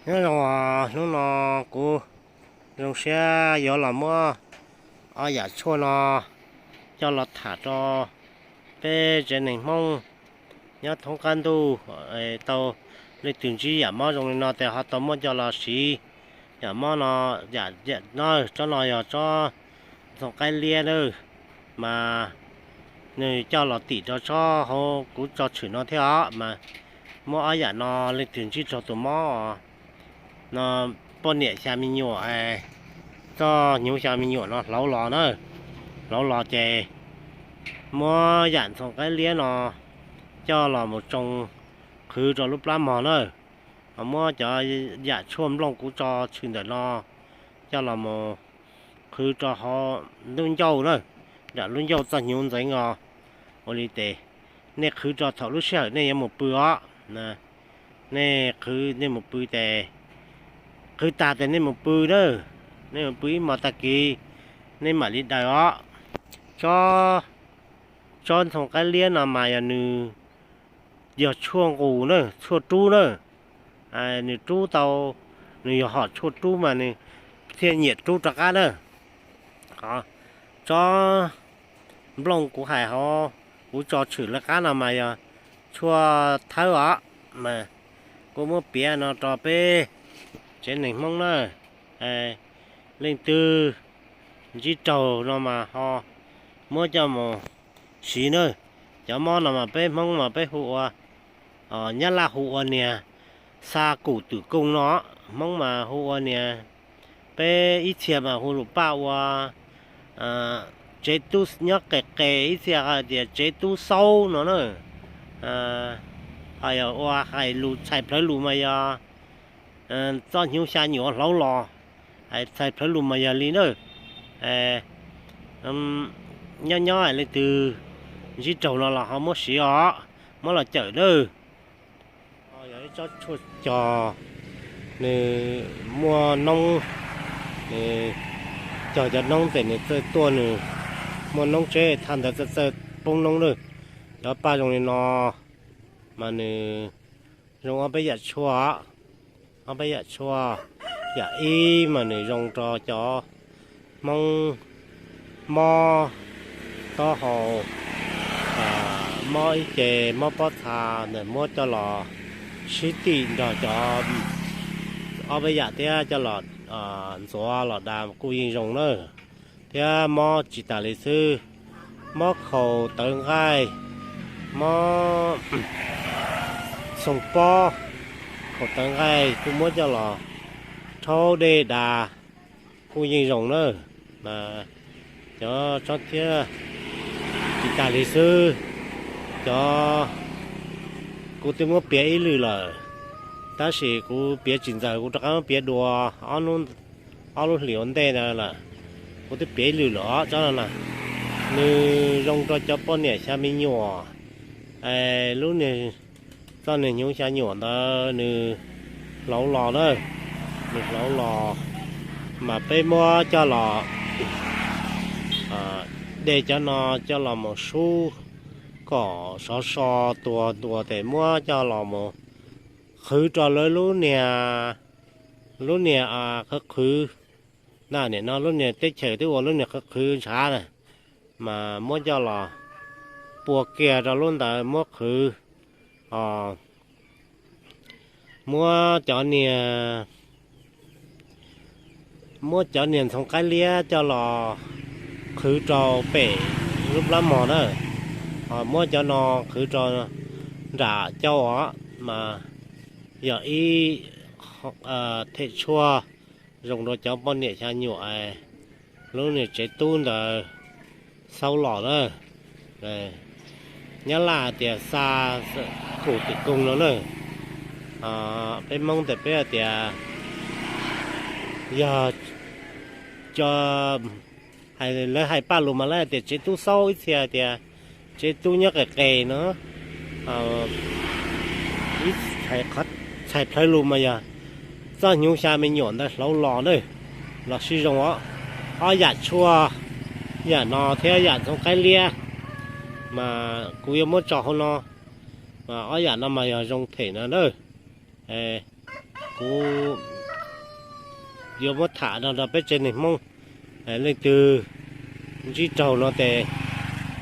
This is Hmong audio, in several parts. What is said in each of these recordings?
Nyob zoo, hnub no kuv zoo siab yuav los muab ob yam tshuaj no coj los tham rau peb tsev neeg Hmoob nyob thoob qab ntuj tau leej twg ntsib yam mob zoo li no ces ho tau muab coj los siv. Yam mob no, yam no, tsob no yog tsob ntxhoo qaib liab na, mas nws coj los tim rau tsob hauv kuv tso tshwm no thiab os, mas muab ob yam no leej twg ntsib raug tus mob no, poj niam xya me nyuam, txoj hnyuv xya me nyuam no hlauv los na, hlauv los ces muab yam ntxhoo qaib liab no coj los mus tsoo qhwv rau lub plab mog na, ho muab cov yam tshuaj nplooj kuv tso tshwm ntawm no coj los mus qhwv rau hauv lub ncauj na, nram lub ncauj txoj hnyuv ntxeev os. Ua li ces nej qhwv rau thaum lub sij hawm nej yuav mus pw os. Nej qhwv nej mus pw ces, qhwv tag ces nej mus pw na, nej mus pw ib hmos tag kis nej mam li daws os. Tsob, tsob ntxhoo qaib liab no mas yog nws yog tshuaj nqus na, tshuaj rub na. Nws rub tau, nws yog hom tshuaj rub mas nws thiaj nyiam rub rov qab na. Tsob nplooj kuv hais hauv, kuv tso tshwm lawv qab no mas yog tshuaj thawb os, mas kuv muab piav no rau peb tsev neeg Hmoob na. Leej twg ntsib raug no mas ho muab coj mus siv na. Cov mob no mas peb Hmoob mas peb hu ua, Nyab Laj hu ua niag xa kum twm kooj no, Hmoob mas hu ua niag, peb ib txhia mas hu lus Paj ua tsev tub nyob qes qes, ib txhia hais tias tsev tub xaub no na. Ho yog ua hais lus txhais plawv lus mas yog txoj hnyuv xya nyuam hlauv los, hais txhais plawv lus mas yog li na. Nyob nyob leej twg ntsib raug no los ho muab siv os, muab los cawm na. Yog ib tsob tshuaj cog, nws muaj noob, nws cog cov noob ces nws txawj tuaj, nws muaj noob tseb thaj ntawd txawj txawj poob noob na. Cov paj zoo li no mas nws zoo ob peb yam tshuaj, ob peb yam tshuaj. Yam ib mas nws zoo rau cov Hmoob mob taub hau, mob ib ce, mob pob txha ntawd muab coj los sib tim nrog cov ob peb yam thiab coj los ntxuav los da kuj yeej zoo na. Thiab mob tsis tas li xwb, mob khaus tawv nqaij, mob xoo pob, khaus tawv nqaij kuj muab coj los rhaub dej da kuj yeej zoo na. Mas cov tsob thiab tsis tas li xwb, cov kuv twb muab piav ib lwm lawm, tab sis kuv piav tsis ntxaws, kuv rov qab muab piav dua ob lub hlis ua ntej ntawd lawm. Kuv twb piav ib lwm lawm os, tsob no na, nws zoo rau cov poj niam xya me nyuam, lub niag, txoj niag hnyuv xya nyuam ntawd nws hlauv los na, nws hlauv los mas peb muab coj los, de cov no coj los mus sub kom sov so tuag ntua tes muab coj los mus qhwv rau lawv lub niag, lub niag qhwv qhwv na, nim no lub niag teb chaws twb ua lub niag qhwv qhwv ntshav na, mas muab coj los pua kiag rau lub ntawd muab qhwv, muab cov niag, muab cov niag ntxhoo qaib liab coj los qhwv rau pem lub plab mog na, muab cov no qhwv rau nram cauj os, mas yog ib them tshuaj zoo rau cov poj niam xya nyuam, lub niag tsev tub ntawd xaub los na. Nyab laj hais tias xa kum tim koog no na. Peb Hmoob tes peb hais tias yog, lawv hais paj lus mas lawv hais tias tsev tub xaub, ib txhia hais tias tsev tub nyob qes qes no. Ib txhais plawv lus mas yog txoj hnyuv xya me nyuam ntawd hlauv los na, los sib zoo os. Ob yam tshuaj, yam no thiab yam ntxhoo qaib liab mas kuv yuav muab tso hauv no, mas ob yam no mas yog zoo them no na. Kuv yuav muab tham no rau peb tsev neeg Hmoob, leej twg ntsib raug no ces,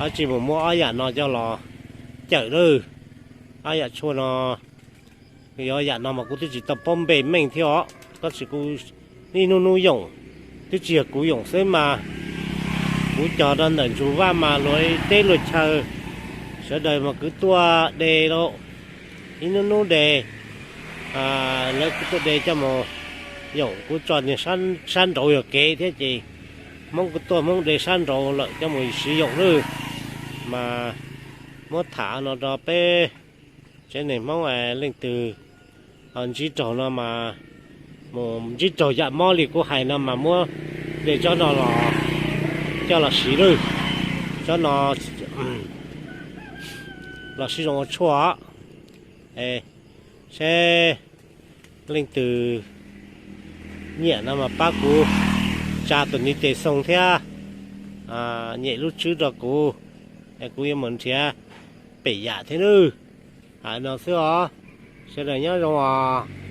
ab tsi mus muab ob yam no coj los cawm lawm. Ob yam tshuaj no, yog yam no mas kuv twb tsis tau paub npe meej thiab os, tab sis kuv ib hnub hnub yoom, twb tsis yog kuv yoom xwb mas, kuv cog rau ntawm ntsug vaj mas luag teb luag chaw, sawv daws mas kwv tuaj de lauj, ib hnub hnub de, lawv kwv tuaj de coj mus yoom. Kuv tso niag sab nraud yog kev thiab ces Hmoob kwv tuaj Hmoob de sab nraud lawm coj mus siv yoom lawm. Mas muab tham no rau peb tsev neeg Hmoob, leej twg ntsib raug no mas, mus ntsib raug yam mob li kuv hais no mas muab de tsob no los coj los siv lawm. Tsob no los siv zoo ua tshuaj. Seb leej twg nyiam no mas pab kuv tsa tus niv tes xoo thiab nyem lub tswb rau kuv, kuv yuav mus nrhiav pem yam thiab nawb. Hais no xwb os, sawv daws nyob zoo os.